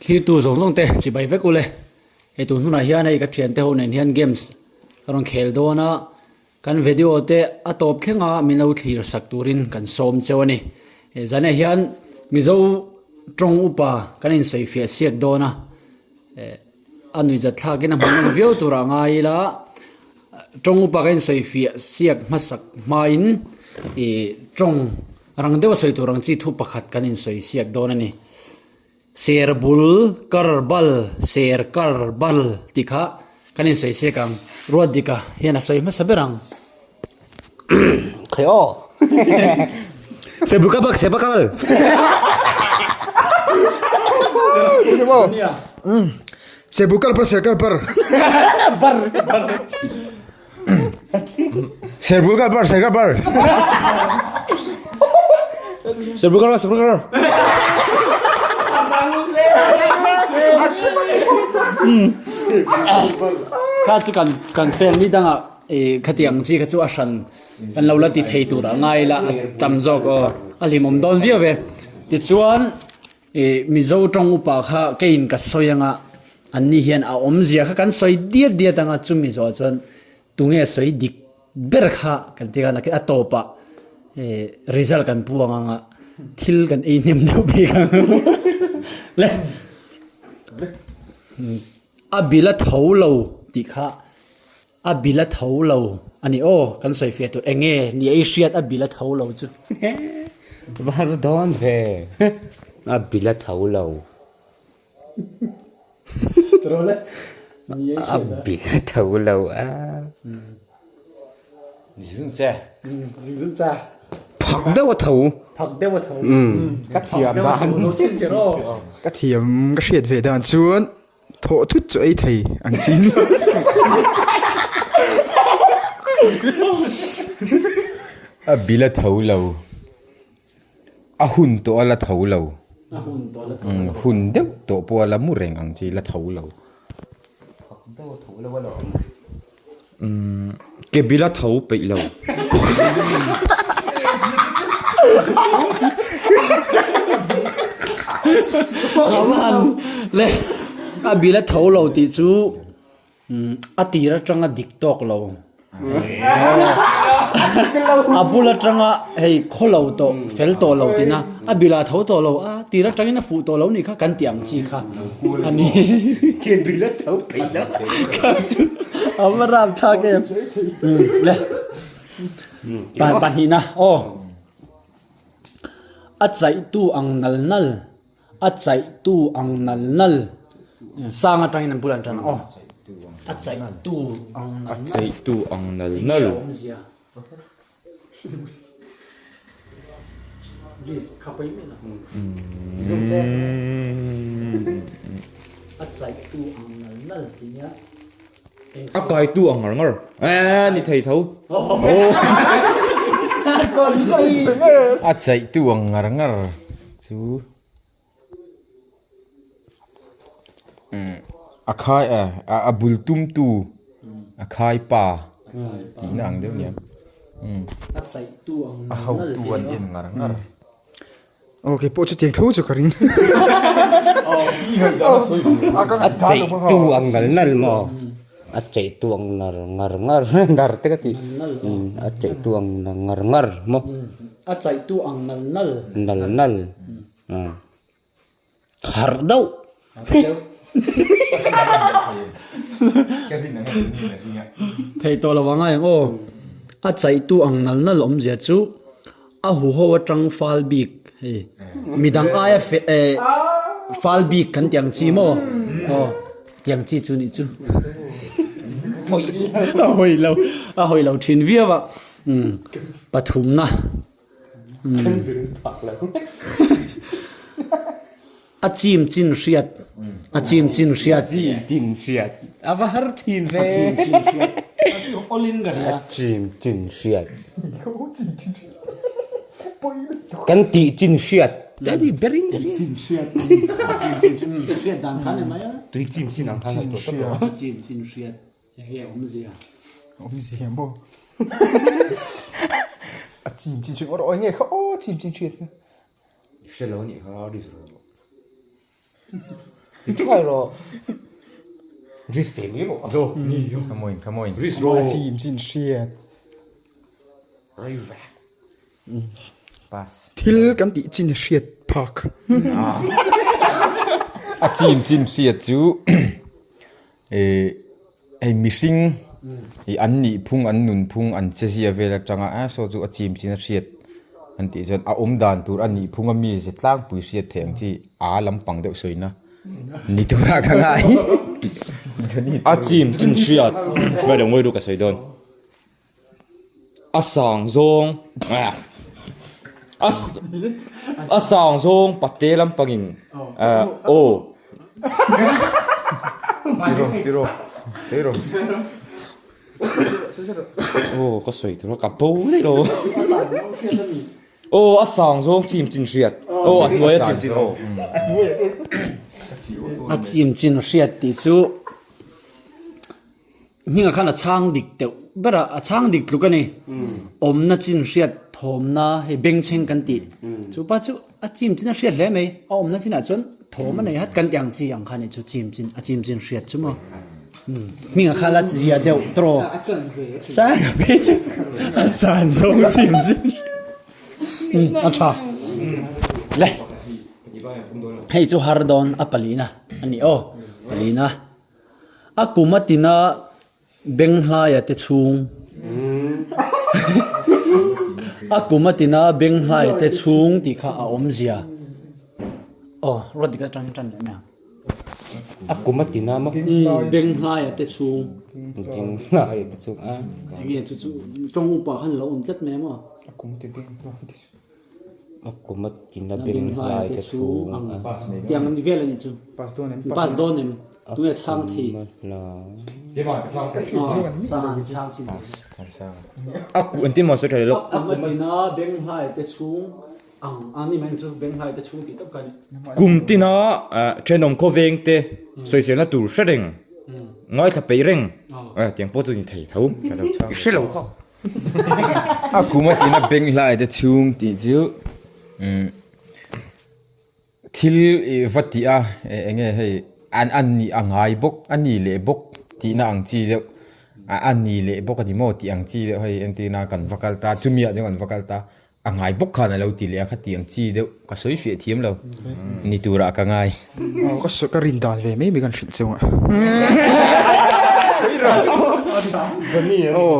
Thlirtu zawng zawng te chibai vek ule. Hei tun hunah hian hei ka thiante ho nen hian games ka rawn khel dawn a, kan video te a tawp thleng a min lo thlir sak turin kan sawm cheu a ni. Hei zanah hian Mizo tawng upa kan insawi fiah siak dawn a, eh a nuihzat thlakin a hmuhnawm viau turah a ngai ila, tawng upa kan insawi fiah siak hmasak hmain ih tawng rang deuha sawi tur ang chi thu pakhat kan insawi siak dawn a ni. Ser bul kar bal, ser kar bal tih kha kan insawi siak ang. Ruatdika hian a sawi hmasa ber ang. Khai aw. Ser bul kar bal, ser bal kar bal. Ser bul kar bal, ser kar bal. Ser bul kar bar, ser kar bar. Ser bul kar bar, ser bul kar bar. Kha chu kan kan fail ni dangah eh khati ang chi kha chu a hran kan lo la ti thei tur a ngai la a tam zawk aw a hlimawm dawn viau e. Tichuan Ih Mizo tawng upa kha keiin ka sawi anga an ni hian a awmzia kha kan sawi diat diat anga chumi zawh chuan tunge sawi dik ber kha kan ti khan a tawpah ih result kan pu ang anga thil kan ei hnem deuh bik ang le a bil a tho lo tih kha A bil a tho lo a ni aw, kan sawi fiah tur eng nge ni ei hriat a bil a tho lo chu. Var dawn ve, a bil a tho lo. A bil a tho lo a. Zung che. Zung cha. Phak deuh a tho. Phak deuh a tho. Ka thiam dan. Ka thiam ka hriat ve dan chuan Thawh thut chu ei thei ang chin. A bil a tho lo. A hun tawh a la tho lo. A hun tawh a la tho lo. Hun deuh tawh pawh a la mu reng ang chi la tho lo. Ke bil a tho peih lo. Le a bil a tho lo tih chu a tir atanga dik tawk lo. A bul atanga hei khaw lo tawh fel tawh lo tina a bil ah tho tawh lo a tir atangin a fuh tawh lo nih kha kan tih ang chi kha a ni. Ke bil a tho peih lo. Kha chu a va rap thlak em. Le pahnihna aw a chaihtu ang nal nal. A chaihtu ang nal nal. Sang atangin an bul an tan aw. A chaihtu ang nal nal. A chaihtu ang nal nal. A chaihtu ang nal nal ti nia. A kaitu ang ngar ngar. Eh ni thei tho. A chaihtu ang ngar ngar chu a khai a bul tumtu a khai pa tihna ang deuh nia. A chaihtu ang A hotu an en ngar ngar. Aw kei pawh chutiang tho chu ka ring. A cheih tu ang nal nal maw? A cheih tu ang ngar ngar ngar ngar te ka ti. A cheih tu ang ngar ngar maw? A cheih tu ang nal nal. Nal nal. Harh deuh. Theih tawh lo ang a eng aw. A chaih tu ang nal nal awmzia chu a huho atang fal bik hei midang aia fe eh fal bik kan tih ang chi maw aw tiang chi chu nih chu a hawi lo a hawi lo thin viau a umm pathumna A chim chin hriat a chim chin hriat chim chin hriat a va har thin ve a chim chin hriat awlin ka hria a chim chin hriat kan tih chin hriat ka ni berin ka ring chin hriat a chim chin hriat dan khan emai a tui chim chin ang khan ngaihtuah tawp a chim chin hriat Hei a awmzia. Awmzia maw? A chim chin hriat aw nge kha aw chim chin hriat kha. Hre lo nih kha ri ro. Ti thuai rawh. Risk ve mai rawh. Come on, come on. Risk rawh. A chim chin hriat. Riva. Pass. Thil kan tih chin hriat phak. A chim chin hriat chu eh hei mihring ih an nih phung an nun phung an che zia vel atanga a saw chu a chim chin a hriat an tih chuan a awm dan tur a nih phung a mi ze tlangpui hriat theih ang chi a lampang deuh sawina ni turah ka ngai. A chim chin hriat ngaih lo ngawi ru ka sawi dawn. A sang zawng a sang zawng pate lampangin aw aw ka sawi tur a ka bo daih lo aw a sang zawng chim chin hriat aw a hnuai a chim chin aw a chim chin hriat tih chu. Hmingah khan a chhang dik deuh ber a, a chhang dik tluk a ni. Awmna chin hriat thawmna hei bengchheng kan tih. Chu pa chu a chim chin a hriat hle mai. A awmna chinah chuan thawm a nei hat kan tih ang chi ang kha ni chu chim chin a chim chin hriat chu maw. Hmingah khan a zia deuh tawh. Sang a phei chu a san zawng chim chin a tha. Le hei chu har dawn a palina a ni aw palina. A kum a tina Benghlaia te chhung A kum a tina Benghlaia te chhung tih kha a awmzia aw ruat dik atang tan leh mai ang. A kum a tina maw? Benghlaia te chhung. Benghlaia te chhung a. Enge chu chu tawng upa khan lo awm tlat mai maw? A kum a ti Benghlaia te chhung. A kum a tina Benghlai te chhung ang tiang an vel a nih chu pass dawn em tunge chhang thei a ku engtin maw sawi tha leh lawk a kum a tina Benghlai te chhung ang a ni mai chu Benghlai te chhung tih tawp kha a ni kum tina thenawm khawveng te sawiselna tur hre reng ngaithla peih reng tiang pawh chu ni thei tho hre lo kha. A kum a tina beng hlai te chhung tih chu umm thil ih va tih a eng nge hei an an nih a ngai bawk a ni leh bawk tihna ang chi deuh a a ni leh bawk a ni maw tih ang chi deuh hei entirna kan va kal ta chumi ah chuan kan va kal ta a ngai bawk khan a lo ti leh a khati ang chi deuh ka sawi fiah thiam lo ni turah ka ngai. Aw ka sawi ka rin dan ve mai mai kan hrilh cheu a. Aw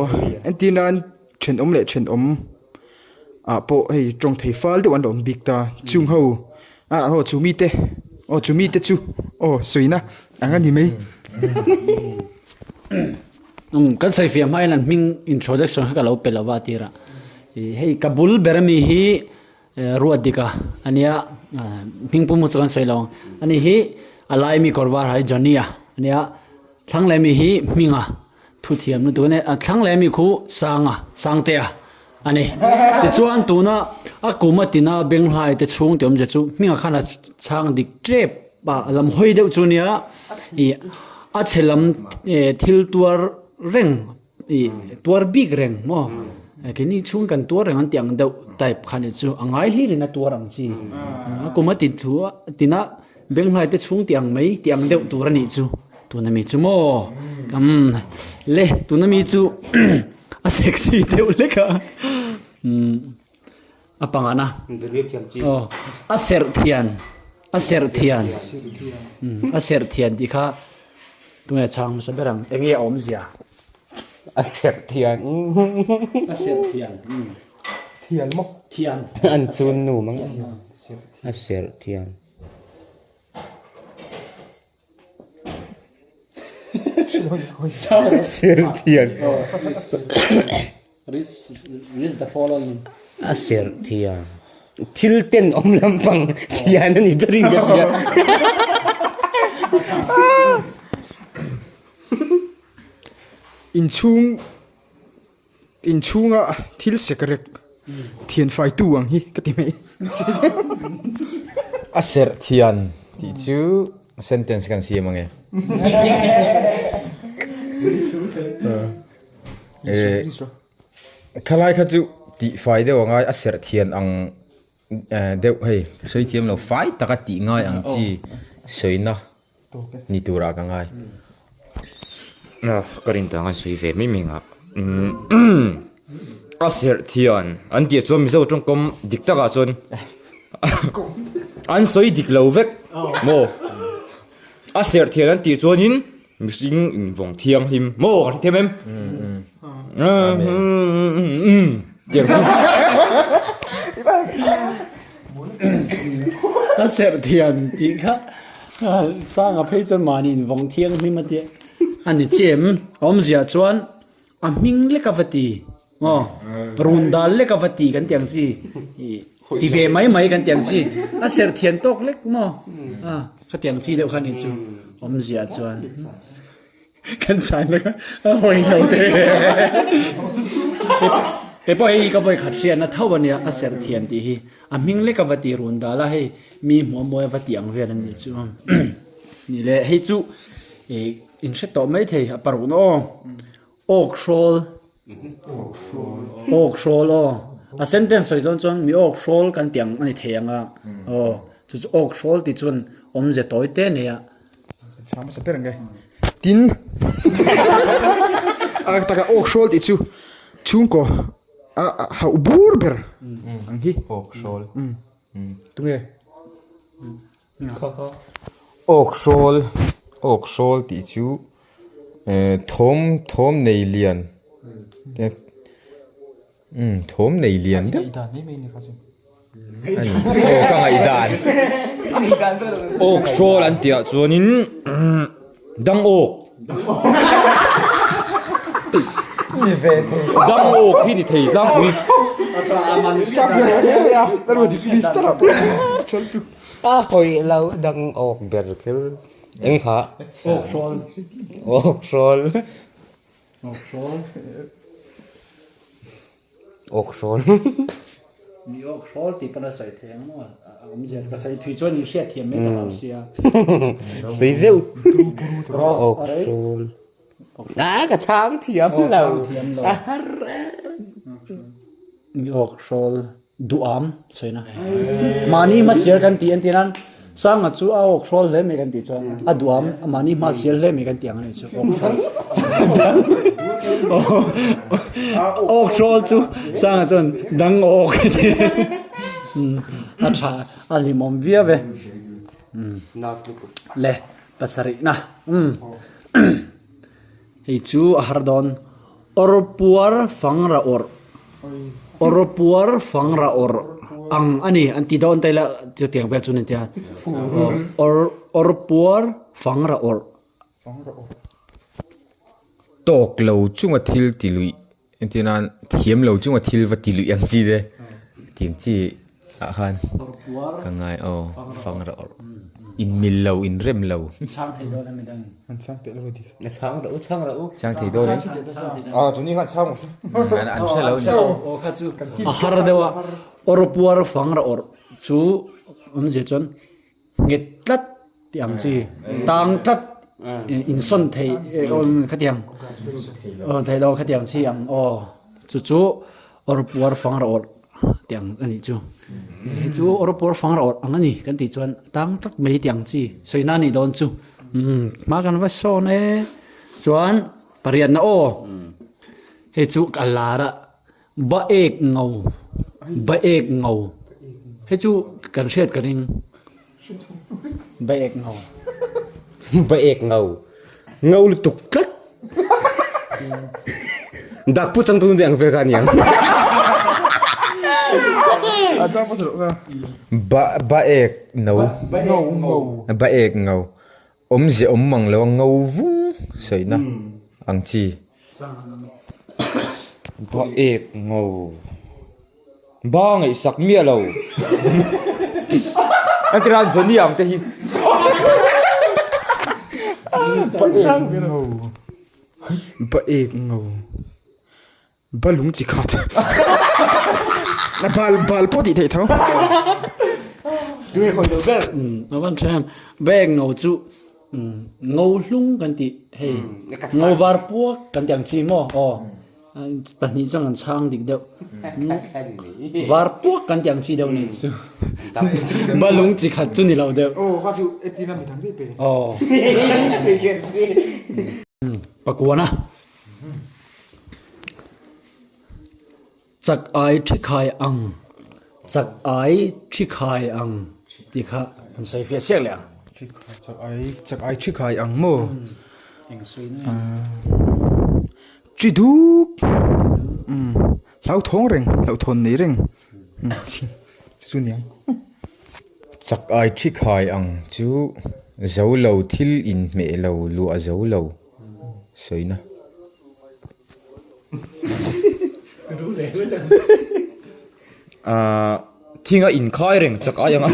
entir nan thenawm leh thenawm ah pawh hei tawng thei fal deuh an lo awm bik ta chung ho ah aw chu mite aw chu mite chu aw sawina ang a ni mai. Umm kan sawi fiah hmain an hming introduction kha ka lo pe lo va a tirah ih hei ka bul ber ami hi ruat dik a ania hming pum chu kan sawi lo ang ani hi a lai mi kawr var ha hi Johnny a ania thlang leh mi hi Hminga thuthiam lutuk ania a thlang leh mi khu Sanga Sangtea a ni tichuan tuna a kum a tina Benghlai te chhung tih awmzia chu Hminga khan a chhang dik tep a a lam hawi deuh chu nia ih a chhe lam eh thil tuar reng ih tuar bik reng maw keini chhung kan tuar reng an tih ang deuh type kha ni chu a ngai hlir in a tuar ang chi a kum a ti thu a tina Benghlai te chhung tih ang mai tih ang deuh tur a nih chu tuna mi chu maw umm le tuna mi chu a sexy deuh hlek a umm. A pangana aw a serh thian a serh thian a serh thian tih kha tunge chhang hmasa ber ang eng nge a awmzia a serh thian a serh thian thian maw thian an chun nu mang a serh thian. Serh thian A serh thian thil ten awm lampang thian a ni berin ka hria. Inchhung Inchhunga thil sekrek thian faitu ang hi ka ti mai. A serh thian tih chu sentence kan siam ange. Khalai kha chu tih fai deuh angai a serh thian ang deuh hei sawi thiam lo fai taka tih ngai ang chi. Sawina ni turah ka ngai. Ka rin tang an sawi ve mai mai ngah. A serh thian an tih chuan Mizo tawngkawm dik takah chuan an sawi dik lo vek maw? A serh thian an tih chuanin mihring invawng thianghlim maw ka hre thiam em? Tiang chu. A serh thian tih kha Sanga phei chuan mahni invawng thianghlim a tia a ni chiah em? Awmzia chuan a hming lek a va ti aw run dal lek a va ti kan tih ang chi ti ve mai mai kan tih ang chi a serh thian tawk lek maw a khatiang chi deuh kha ni chu awmzia chuan. Kan chhan na kha a hawi lo te. Kei pawh hei ka vawi khat hriatna tho a nia, a serh thiam tih hi. A hming lek a va ti run dal a, hei mi hmuh mawi a va ti ang vel an nih chu. Ni le, hei chu ih in hre tawh mai thei a parukna aw. Awk hrawl. Awk hrawl aw. A sentence sawi dawn chuan mi awk hrawl kan tih ang a ni thei ang a. Aw, chu chu awk hrawl tih chuan awmze tawi te a nei a. Chhang hmasa ber ang e. Tin, a taka awk hrawl tih chu chhungkaw a hauh bur ber ang hi. Awk hrawl. Tunge? Awk hrawl, awk hrawl tih chu thawm thawm nei lian. Umm thawm nei lian deuh a ni aw ka ngaihdan awk hrawl an tih ah chuanin dang awk dang awk hi ni thei tlangpui a hawi lo dang awk ber kher eng kha awk hrawl awk hrawl Awk hrawl. Awk hrawl. Mi awk hrawl tih pawn a sawi thei ang maw? A awmzia ka sawi thui chuan in hriat thiam mai ka hlau sia. Sawi zeuh. Awk hrawl. Ah ka chhang thiam lo. Chhang thiam lo. Mi awk hrawl. Duham sawina. Mahni hmasial kan tih entir nan Sanga chu a awk hrawl hle mai kan tih chuan a duham mahni hmasial hle mai kan tih ang a nih chu awk hrawl. Awk hrawl chu Sanga chuan dang awk a ti. A tha a hlimawm viau e. Le pasarihna. Hei chu a har dawn. Awrpuar fangra awrh Awrpuar fangra awrh ang a ni an ti dawn ta ila chutiang vel chu an inti a Awr Awrpuar fangra awrh. Tawk lo chunga thil ti luih entir nan thiam lo chunga thil va ti luih ang chi te tih ang chi ah khan ka ngai aw fangra awrh inmil lo inrem lo. Chhang thei dawn a mi dang. An chhang teh lo a dik. Na chhang rawh u chhang rawh u. Chhang thei dawn em? Ah tuni khan chhang rawh se. An hre lo ni. Aw kha chu a har deuh a awrpuar fang ra awrh chu awmzia chuan nghet tlat tih ang chi tang tlat insawn thei khatiang aw thei lo khatiang chi ang aw chu chu awrpuar fang ra awrh tih ang a nih chu. Hei chu awrpuar fang ra awrh ang a ni kan tih chuan tang tlat mai tih ang chi sawina a nih dawn chu. Umm hma kan va sawn e chuan pariatna aw hei chu ka lar a ba ek ngo ba ek ngo hei chu kan hriat ka ring ba ek ngo ba ek ngo ngo lutuk tlat dak pu chang tun ang vel kha aniang Ba ba ek no ba ek ngo awmzia awm mang lo a ngo vung sawina ang chi. Ba ek ngo ba ngaihsak miah lo a ti ran vaw ni ang te hi. Ba ek ngo ba ek ngo. Ba lung chi khat. Bal bal pawh tih theih tho. Tui hawi lo ber. A van tha em. Bag ngo chu ngo hlung kan tih hei ngo var puak kan tih ang chi maw aw. Pahnih chuan kan chhang dik deuh. Var puak kan tih ang chi deuh nih chu. Balung chi khat chu ni lo deuh. Aw kha chu etin a mi dang daih pe. Aw. Pakuana. Chak ai thi khai ang. Chak ai thi khai ang tih kha an sawi fiah chiah leh ang. Chak ai chak ai thi khai ang maw? Eng sawi na nge? Chi duk umm hlauthawng reng hlauhthawn nei reng chu niang. Chak ai thi khai ang chu zo lo thil inhmeh lo luah zo lo sawi na. Ahh thinga inkhai reng chak ai ang a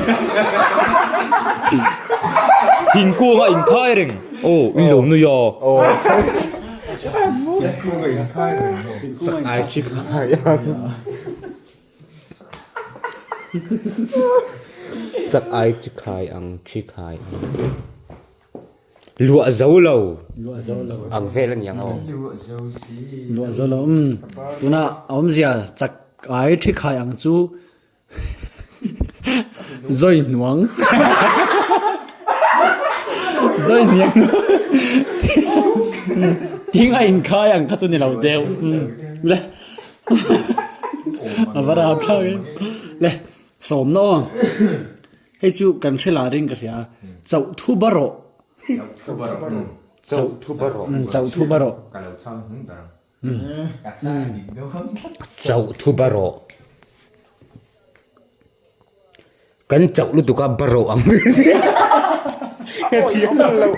thingkunga inkhai reng aw in lo nui a Chak ai chi khai ang Chak ai chi khai ang chi khai ang. Luah zo lo. Luah zo lo. Ang vel a ni ang aw. Luah zo si. Luah zo lo. Um. Tuna a awmzia chak ai thi khai ang chu zoi hnuang. Zoi hniang. Ting a inkhai ang kha chu ni lo deuh. Le. A va rap thlak e. Le sawmna aw. Hei chu kan hre la ring ka hria a, chauh thu ba rawh. Chauh thu ba rawh. Chauh thu ba rawh. Chauh thu ba rawh. Ka lo chhang hmung ber ang. Ka chhang dik dawn. Chauh thu ba rawh. Kan chauh lutuk a ba rawh ang. Chauh thu ba rawh.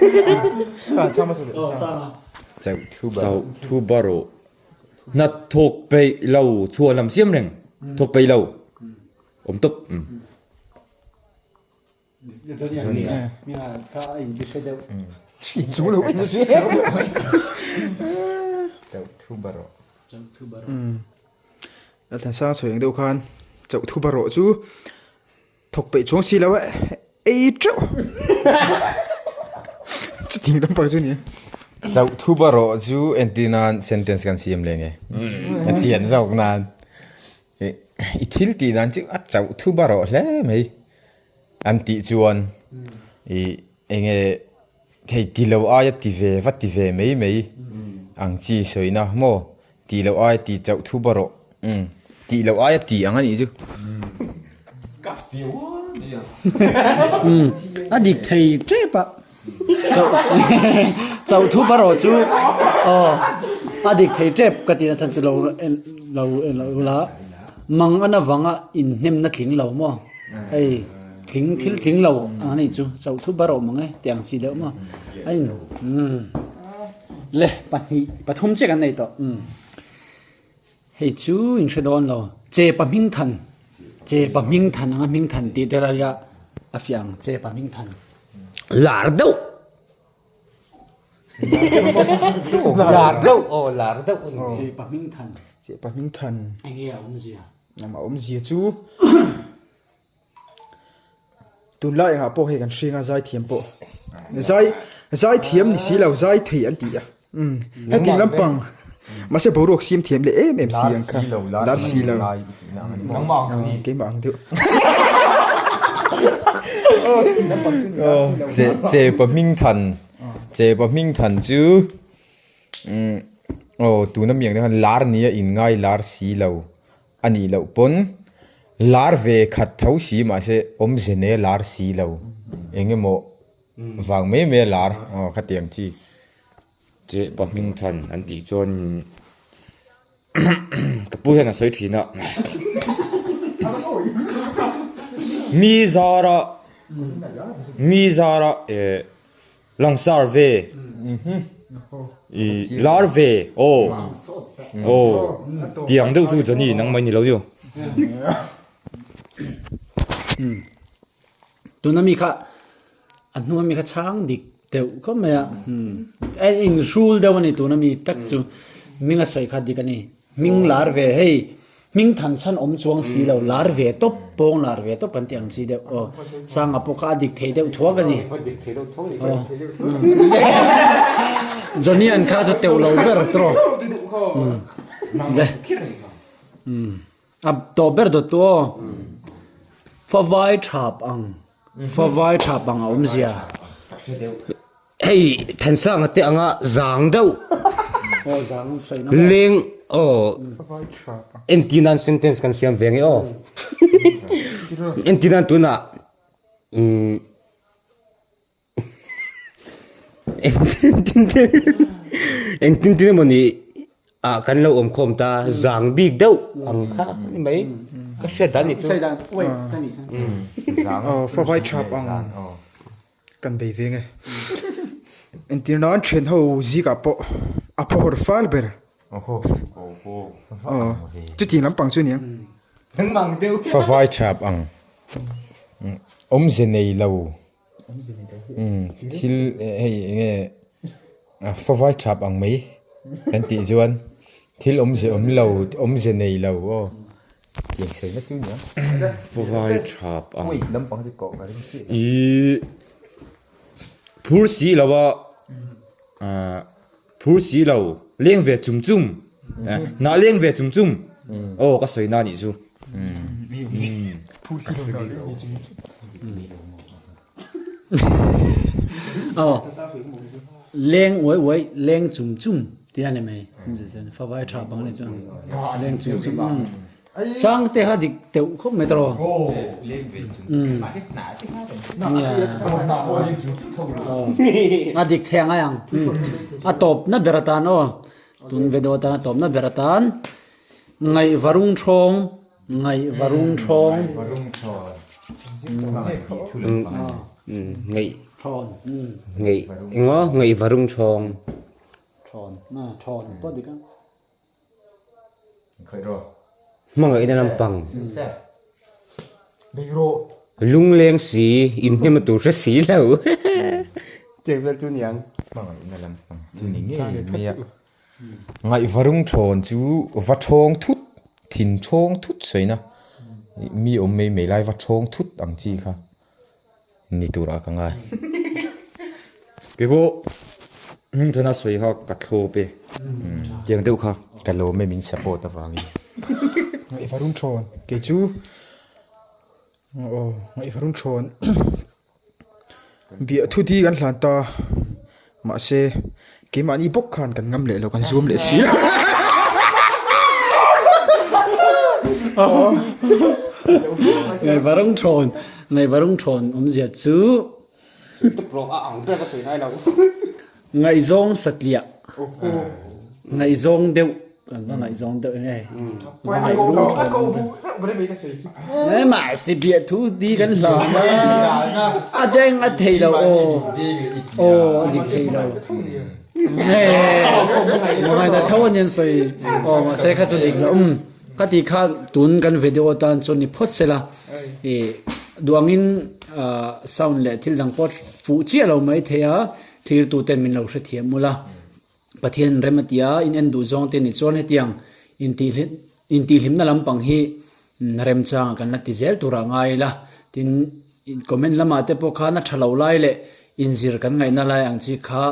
Chauh thu ba rawh. Hnathawk peih lo chhuah lam siam reng. Thawk peih lo. Awm tawp. Lalthansanga sawi ang deuh khan chauh thu ba rawh chu thawk peih chuang si lo e ei teuh chuting lampang chu ni. Chauh thu ba rawh chu entir nan sentence kan siam leh nge a chian zawk nan. I thil tih dan chu a chauh thu ba rawh hle mai an tih chuan ih eng nge thei ti lo aia ti ve va ti ve mai mai ang chi sawina maw ti lo aia ti chauh thu ba rawh umm tih loh aia ti ang a nih chu. A dik thei tep a. Chauh thu ba rawh chu aw a dik thei tep ka tih na chhan chu lo en lo en lo ula mang an avanga inhnemna tling lo maw hei tling thil tling lo ang a nih chu chauh thu ba rawh mang e tih ang chi deuh maw a in umm le pahnih pathum chiah kan nei tawh umm. Hei chu in hre dawn lo. Chepa hming than. Chepa hming than anga hming than tih te lai a a fiah ang. Chepa hming than. Lar deuh. Lar deuh aw lar deuh. Chepa hming than. Chepa hming than. Enge a awmzia? Nama awmzia chu tunlai engah pawh hei kan hring a zaithiam pawh zai zaithiam ni si lo zai thei an ti a umm heti lampang mahse boruak siam thiam leh em em si ang kha lar si lo keimah ang deuh che che pa hming than che pa hming than chu umm aw tuna mi ang te khan lar nia inngai lar si lo. A nih loh pawn lar ve khat tho si mahse awmze nei a lar si lo eng emaw vang mai mai a lar aw khatiang chi. Che pa hming than an tih chuan ka pu hian a sawi thin a mi zara mi zara eh Langsar ve i lar ve aw aw tiang deuh chu Johnny nang mai ni lo dio. Tuna mi kha a hnua mi kha chhang dik deuh khawp mai a a inhrul deuh a ni tuna mi tak chu hming a sawi kha dik a ni hming lar ve hei. Hming than chhan awm chuang si lo, lar ve tawp, pawng lar ve tawp kan tih ang chi deuh aw. Sanga pawh kha a dik thei deuh thuak a ni. Aw. Johnny an kha chu teuh lo ber tawh. Le. A tawp ber dawt tu aw. Favai thap ang. Favai thap ang a awmzia. Hei Thansanga te anga zang deuh. Aw zang sawi na. Leng aw entir nan sentence kan siam ve nge aw. Entir nan tunah umm Engtin tin emaw ni ah kan lo awm khawm ta zang bik deuh ang kha ni mai ka hriat dan ni chu. Aw favai thap ang kan bei veng e. Entir nan thian ho zikah pawh a phawhawr fal ber. Aw chutiang lampang chu aniang. Favai thap ang awmze nei lo. Thil hei eng nge favai thap ang mai kan tih chuan thil awmze awm lo awmze nei lo aw tiang sawi na chu nia. Favai thap ang ihh phur si lo a ahh phur si lo leng ve chum chum hnah leng ve chum chum aw ka sawi na nih chu. Aw leng uai uai leng chum chum tih a ni mai favai tha bang ni chuan leng chum chum sang te kha dik teuh khawp mai tawh a dik thei ang ang a tawp na ber atan aw tun video atan a tawp na ber atan. Ngaihvarung thawng, ngaihvarung thawng. Ngaih ngaih engaw ngaihvarung thawng. Thawn na thawn pawh dik a. Hmangaihna lampang. Lungleng si inhnem a tur hre si lo. Tiang vel chu niang. Hmangaihna lampang chu ni ngei mai a. Ngaihvarung thawn chu va thawng thut, thin thawng thut sawi na, mi awm mai mai lai va thawng thut ang chi kha ni turah ka ngai. Keipawh hmingthana sawi kha ka thlawp e, tiang deuh kha. Ka lawm e min support avangin. Ngaihvarung thawn kei chu aw ngaihvarung thawn. Biah thu di kan hlan ta mahse keimahni bawk khan kan ngam leh lo kan zuam leh si Ngaivarung thawn Ngaivarung thawn awmzia chu Ngaihzawng satliah Ngaihzawng deuh kan va ngaihzawng deuh eng e Ngaih mahse biah thu di kan hlan a a deng a thei lo aw aw a dik thei lo Ngaihna tho a nia an sawi aw mahse kha chu dik lo um ka tih kha tun kan video atan chuan ni phawt sela ih duangin sound leh thil dang pawh fuh chiah lo mai thei a thirtu ten min lo hrethiam ula. Pathian rem a ti a, in en duh zawng te ni chuan hetiang intihhlimna lampang hi remchang kan la ti zel turah ngai ila. Tin, comment lamah te pawh khan a tha lo lai leh inzir kan ngaihna lai ang chi kha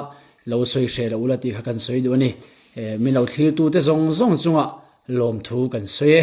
lo sawi hreh loh ula tih kha kan sawi duh a ni. Mi lo thlirtu te zawng zawng chungah lawmthu kan sawi e.